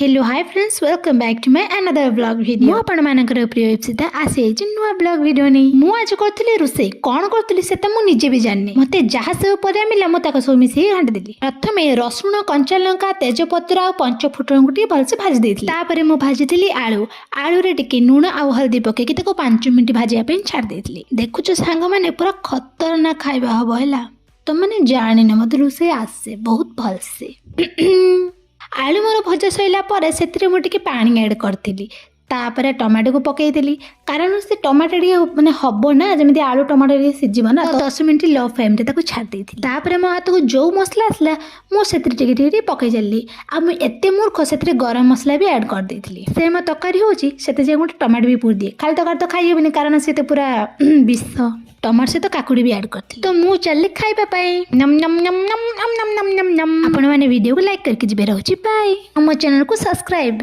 Hello, hi friends, welcome back to my another vlog video. ମୁଁ ଆପଣମାନଙ୍କର ପ୍ରିୟ ଇପ୍ସିତା, ଆସିଯାଇଛି ନୂଆ ବ୍ଲଗ୍ ଭିଡ଼ିଓ ନେଇ। ମୁଁ ଆଜି କରୁଥିଲି ରୋଷେଇ। କ'ଣ କରୁଥିଲି ସେ ତ ମୁଁ ନିଜେ ବି ଜାଣିନି। ମତେ ଯାହା ସବୁ ପରିବା ମିଳିଲା, ମୁଁ ତାକୁ ସବୁ ମିଶେଇ ଘାଣ୍ଟି ଦେଲି। ପ୍ରଥମେ ରସୁଣ, କଞ୍ଚା ଲଙ୍କା, ତେଜପତ୍ର ଆଉ ପଞ୍ଚ ଫୁଟଣକୁ ଟିକେ ଭଲସେ ଭାଜି ଦେଇଥିଲି। ତାପରେ ମୁଁ ଭାଜିଥିଲି ଆଳୁ। ଆଳୁରେ ଟିକେ ଲୁଣ ଆଉ ହଳଦୀ ପକେଇକି ତାକୁ 5 ମିନିଟ୍ ଭାଜିବା ପାଇଁ ଛାଡ଼ି ଦେଇଥିଲି। ଦେଖୁଛ ସାଙ୍ଗମାନେ, ପୁରା ଖତରନାକ ଖାଇବା ହବ ହେଲା। ତମମାନେ ଜାଣିନ, ମତେ ରୋଷେଇ ଆସେ ବହୁତ ଭଲସେ। ଆଳୁ ମୋର ଭଜା ସରିଲା ପରେ ସେଥିରେ ମୁଁ ଟିକେ ପାଣି ଆଡ଼୍ କରିଥିଲି। ତାପରେ ଟମାଟୋକୁ ପକେଇଦେଲି, କାରଣ ସେ ଟମାଟୋ ଟିକେ ମାନେ ହବ ନା, ଯେମିତି ଆଳୁ ଟମାଟୋ ଟିକେ ସିଝିବ ନା। ତ 10 ମିନିଟ୍ ଲୋ ଫ୍ଲେମ୍ରେ ତାକୁ ଛାଡ଼ି ଦେଇଥିଲି। ତାପରେ ମୋ ହାତକୁ ଯେଉଁ ମସଲା ଆସିଲା, ମୁଁ ସେଥିରେ ଟିକେ ଟିକେ ଟିକେ ପକେଇ ଚାଲିଲି। ଆଉ ମୁଁ ଏତେ ମୂର୍ଖ, ସେଥିରେ ଗରମ ମସଲା ବି ଆଡ଼୍ କରିଦେଇଥିଲି। ସେ ମୋ ତରକାରୀ ହେଉଛି, ସେଥିରେ ଯାଇ ଗୋଟେ ଟମାଟୋ ବି ପୁରି ଦିଏ। ଖାଲି ତରକାରୀ ତ ଖାଇ ହେବନି, କାରଣ ସେ ତ ପୁରା ବିଷ। ଟମାଟୋ ସହିତ କାକୁଡ଼ି ବି ଆଡ଼୍ କରିଥିଲି। ତ ମୁଁ ଚାଲିଲି ଖାଇବା ପାଇଁ। ନମ୍ ନମ୍ ନମ୍ ନମ୍ ନମ୍ ନମ୍ ନମ୍ ନମ୍ ନମ୍। ଆପଣମାନେ ଭିଡ଼ିଓକୁ ଲାଇକ୍ କରିକି ଯିବେ। ରହୁଛି, ବାଏ। ଆମ ଚ୍ୟାନେଲକୁ ସବସ୍କ୍ରାଇବ୍।